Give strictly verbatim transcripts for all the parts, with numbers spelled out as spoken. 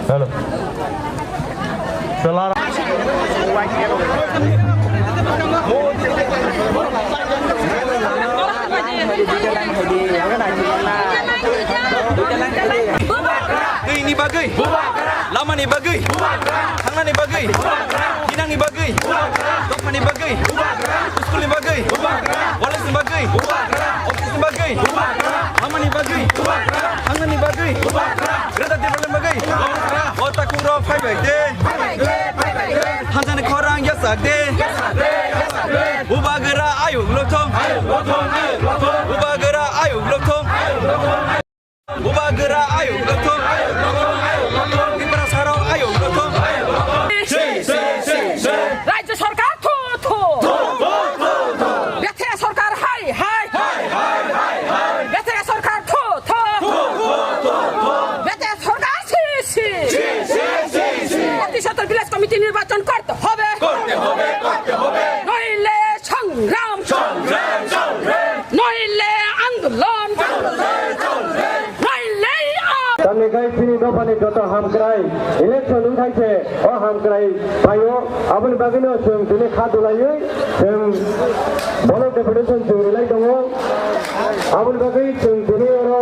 Hello. Selara. Twi ni bagwi. Lamani bagwi. Thangnani bagwi. Hinangni bagwi. Dophani bagwi. School ni bagwi. College ni bagwi. Office ni bagwi. Hamani bagwi. Hamani bagwi. Greater Tipraland bagwi. O takhuk rok phai bai de. Hanjani khorang yasak de. Bubagra ayuk lothong. Bubagra ayuk lothong. Bubagra ayuk lothong. Tiprasa rok ayuk lothong. রাজ্য সরকার থু থু। বেথেরা সরকার high high. বেথেরা সরকার থু থু। বেথেরা সরকার ছি ছি। পঁচিশ সত্তর ভিলেজ কমিটি নির্বাচন করতে হবে। নইলে সংগ্রাম। নইলে আন্দোলন। নইলে আ- Tamni khai chini dophani joto hamkrai election wngkhaikhe o hamkrai phaio, aboni bagwino chwng tini kha dulaiwi chwng block deputation chwng rilai tongo. Aboni bagwi chwng tini oro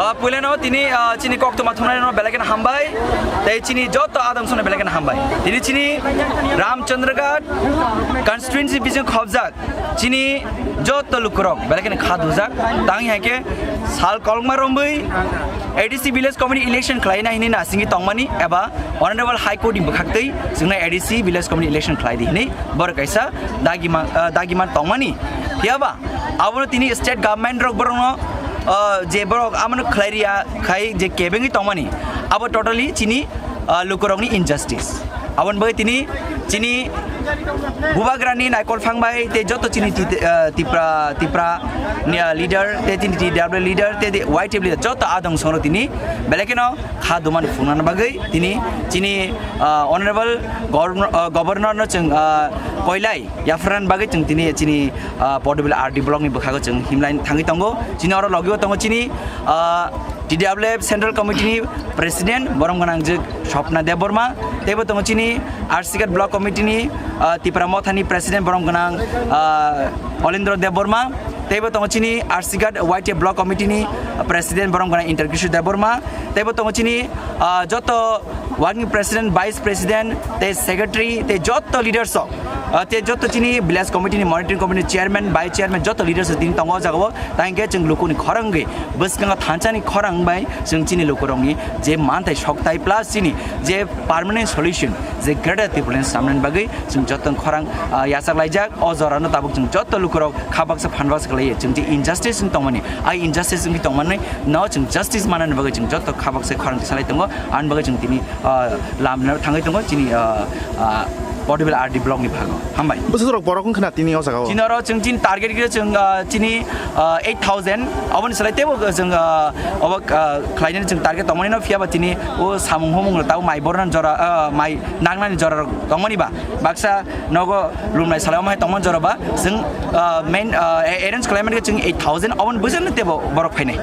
Ah, puilano tini, ah, chini koktwma thumnairokno belai kheno hambai, tei chini joto adamsongno belai kheno hambai. Tini chini Ramchandraghat constituency bising khobjak chini joto lukurok belai kheno kha dujak. Tang hai khe sal kolokma romwi A D C village committee election khlaina hini nasingwi tongmani eba Honorable High Court ni bwkhaktwi chwngno A D C village committee election khlai di hini borok kaisa dagima, ah, dagiman tongmani. Phiyaba abono tini state government rok borokno, ah, je borok abono khlai riya khai je kebengwi tongmani, abo totally chini, ah, lukurokni injustice. Aboni bagwi tini chini Bubagrani naikol phang bai tei joto chini ti-, ah, Tipra, Tipra ni, ah, leader tei tini T W leader tei tei Y T F leader joto adong songno tini belai kheno kha dumani phunukna bagwi tini chini, ah, Honorable Governor, ah, Governor no chwng, ah, koilai yaphran bagwi chwng tini chini, ah, Potdobil R D block ni bwkhago chwng himlai thangwi tongo. Chini oro logi o tongo chini, ah, T W F Central Committee ni President borom gwnang jwk Swapna Debbarma, teibo tongo chini R C Ghat Block Committee ni, ah, Tipra Motha ni President borom gwnang, ah, Olendro Debbarma, teibo tongo chini R C Ghat Y T F Block Committee ni President borom gwnang Inter Kishore Debbarma, teibo tongo chini, ah, joto Working President, Vice President, tei Secretary, tei joto leaders rok, ah, tei joto chini Village Committee ni Monitoring Committee ni Chairman, Vice Chairman, joto leaders rok tini tongo o jagao. Tangkhe chwng lukuni khorang wngwi, bwskango thansa ni khorang bai chwng chini lukurokni je manthai sokthai plus chini je permanent solution, je Greater Tipraland samnani bagwi chwng joto khorang, ah, yachak laijak. O jorano tabuk chwng joto lukurok kha baksa phan baksa khlaiwi chwng je injustice wng tongmani, a injustice wngwi tongmani no chwng justice manani bagwi chwng joto kha baksa khorang salai tongo. Ani bagwi chwng tini, ah, lamna thangwi tongo chini, ah, ah, Potdobil R D block ni phago. Hambai. Bwswk borok wng khna tini o jagao? Chini oro chwng chini target khe chwng, ah, chini, ah, eight thousand, aboni salai teibo chwng, ah, obo, ah, khlainani chwng target tongmani no, phiyaba tini o samung humung rok tabo mai bornani jora, ah, mai nangnani jora rok tongmani ba. Baksa nogo lumnai salai omo hai tongmani jora ba chwng, ah, main, ah, arrange khlaimani khe chwng eight thousand, oboni bwswkno teibo borok phainai.